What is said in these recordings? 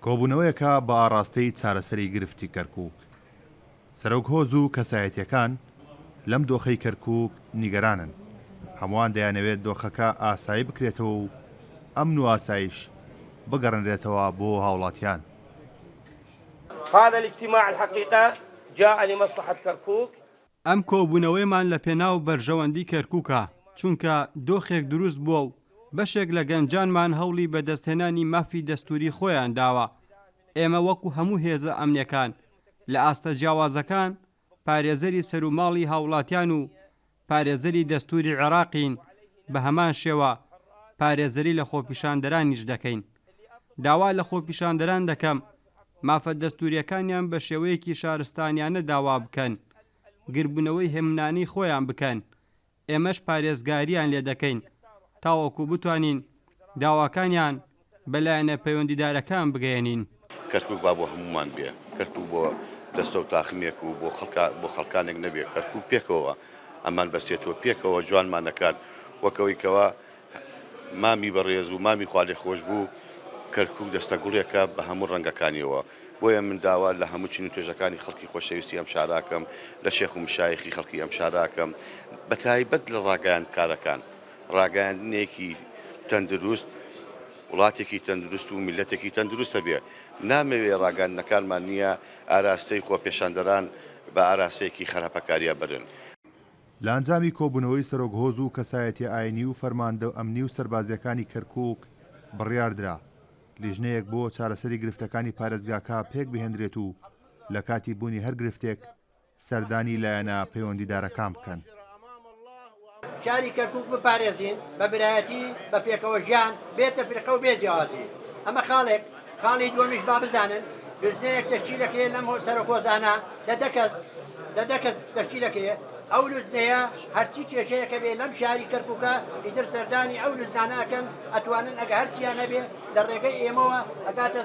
کۆبوونەوەیەکە بە ئاڕاستەی چارەسەری گرفتی کەرکووک. سەرۆک هۆز و کەسایەتییەکان لەم دۆخەی کەرکووک نیگەرانن، هەمووان دەیانەوێت دۆخەکە ئاسایی بکرێتەوە و ئەمن و ئاسایش بگەڕێنرێتەوە بۆ هاوڵاتیان. هذا الاجتماع الحقیقە جاء لمصلحە کرکوک. ئەم کۆبوونەوەیمان لە پێناو بەرژەوەندی کەرکوکە، چونکە دۆخێک دروست بووە و بەشێک لە گەنجانمان هەوڵی بەدەستهێنانی مافی دەستووری خۆیان داوە، ئێمە وەکو هەموو هێزە ئەمنیەکان لە ئاستە جیاوازەکان پارێزەری سەروماڵی هاوڵاتیان و پارێزەری دەستووری عێراقین، بە هەمان شێوە پارێزەری لە خۆپیشاندەرانیش دەکەین. داوا لە خۆپیشاندەران دەکەم مافە دەستوورییەکانیان بە شێوەیەکی شارستانیانە داوا بکەن، گربوونەوەی هێمنانەی خۆیان بکەن، ئێمەش پارێزگارییان لێ دەکەین تاوەکو بتوانین داواکانیان بە لایەنە پەیوەندیدارەکان بگەیەنین. کەرکوک با بۆ هەموومان بێ، کەرکوک بۆ دەستە و تاخمێک و بۆ خەڵکا بۆ خەڵکانێک نەبێ، کەرکوک پێکەوە ئەمان بەستێتەوە، پێکەوە جوانمان ئەکات، وەک ئەوەی کەوا مامی بەڕێز و مامی خوالێخۆشبوو کەرکوک دەستە گوڵێکە بە هەموو ڕەنگەکانیەوە، بۆیە من داوا لە هەموو چین و توێژەکانی خەڵکی خۆشەویستی ئەم شارە ئەکەم، لە شێخ و مشایخی خەڵکی ئەم شارە ئەکەم، بە تایبەت لە ڕاگەیاندکارەکان، ڕاگەیاندنێکی تەندروست وڵاتێکی تەندروست و میللەتێکی تەندروست هەبێ. نامەوێ ڕاگەیاندنەکانمان نییە ئاراستەی خۆپێشاندەران بە ئاراستەیەکی خەراپەکارییا بەرن. لە ئەنجامی کۆبوونەوەی سەرۆک هۆز و کەسایەتیە ئاینی و فەرماندە ئەمنی و سەربازیەکانی کەرکوک بڕیاردرا لیژنەیەک بۆ چارەسەری گرفتەکانی پارێزگاکە پێکبهێندرێت و لە کاتی بوونی هەر گرفتێک سەردانی لایەنە پەیوەندیدارەکان بکەن. شاری کەرکوک بپارێزین بە برایەتی، بە پێکەوە ژیان، بێ تەفرقە و بێ جیاوازی. ئەمە خاڵێک، خاڵی دووەمیش با بزانن لوجنەیەک تەشکیل ئەکرێ لەم سەرۆک هۆزانە لە دە کەس لە دە کەس تەشکیل ئەکرێ، ئەو لوجنەیە هەرچی کێشەیەک هەبێ لەم شاری کەرکوکە ئیتر سەردانی ئەو لوجنانە ئەکەن ئەتوانن ئەگە هەرچیان هەبێ لە ڕێگەی ئێمەوە ئەگاتە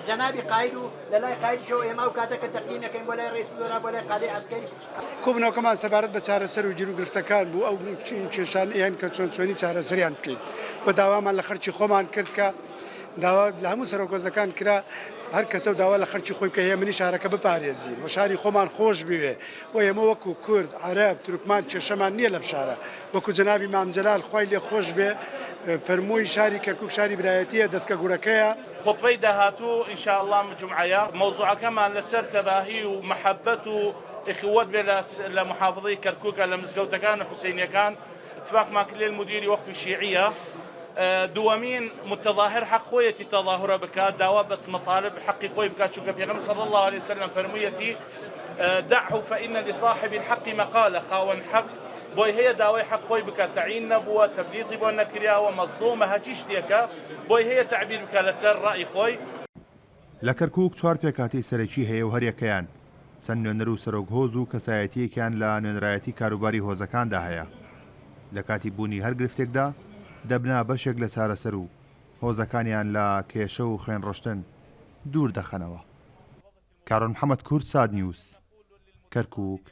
جەنابی قاید و لە لای قایدیشەوە ئێمە ئەو کاتە کە تەقدیم ئەکەین بۆ لای ڕەئیس وزەرا بۆ لای قادەی عەسکەری. کۆبوونەوەکەمان سەبارەت بە چارەسەر و گیروگرفتەکان بوو، ئەو کێشانەی هەن کە چۆن چۆنی چارەسەریان بکەین و داوامان لە خەڵکی خۆمان کرد کە داوا لە هەموو سەرۆکهۆزەکان کرا هەر کەسە و داوا لە خەڵکی خۆی بکە هێمنی شارەکە بپارێزین و شاری خۆمان خۆش بوێ و ئێمە وەکو کورد، عەرەب، تورکمان کێشەمان نییە لەم شارە وەکو جەنابی مام جەلال خوای لێ خۆش بێ فەرمووی شاری کەرکوک شاری برایەتییە دەسکە گوڕەکەیە. خوتبەی داهاتوو ان شاء اللە جومعەیە مەوزوعەکەمان لەسەر تەباهی و مەحەبەت و ئخوەت بێ لە محافظەی کەرکوکە لە مزگەوتەکان و حوسەینیەکان اتفاقمان کرد للمدیری وەقفی شیعیە دووەمین متظاهر حەق خۆیەتی تەظاهرە بکات داوا بە مطالب حەقی خۆی بکات چونکە پێغەمبەر صلی اللە علیه وسلم فەرموویەتی دعه فإن لصاحب الحق مقالە خاوەن حەق بۆی هەیە داوای حەق خۆی بکات تەعین نەبووە تەبلیغی بۆ نەکریاوە مەزڵومە هەرچی شتێکە بۆی هەیە تەعبیر بکات لەسەر ڕەئی خۆی. لە کەرکوک چوار پێکهاتەی سەرەکی هەیە و هەریەکەیان چەند نوێنەر و سەرۆک هۆز و کەسایەتییەکیان لە نوێنەرایەتی کاروباری هۆزەکاندا هەیە. لە کاتی بوونی هەر گرفتێکدا دەبنە بەشێک لە چارەسەر و هۆزەکانیان لە کێشە و خوێنڕشتن دوور دەخەنەوە. کارۆن محەمەد، کوردسات نیوز، کەرکوک.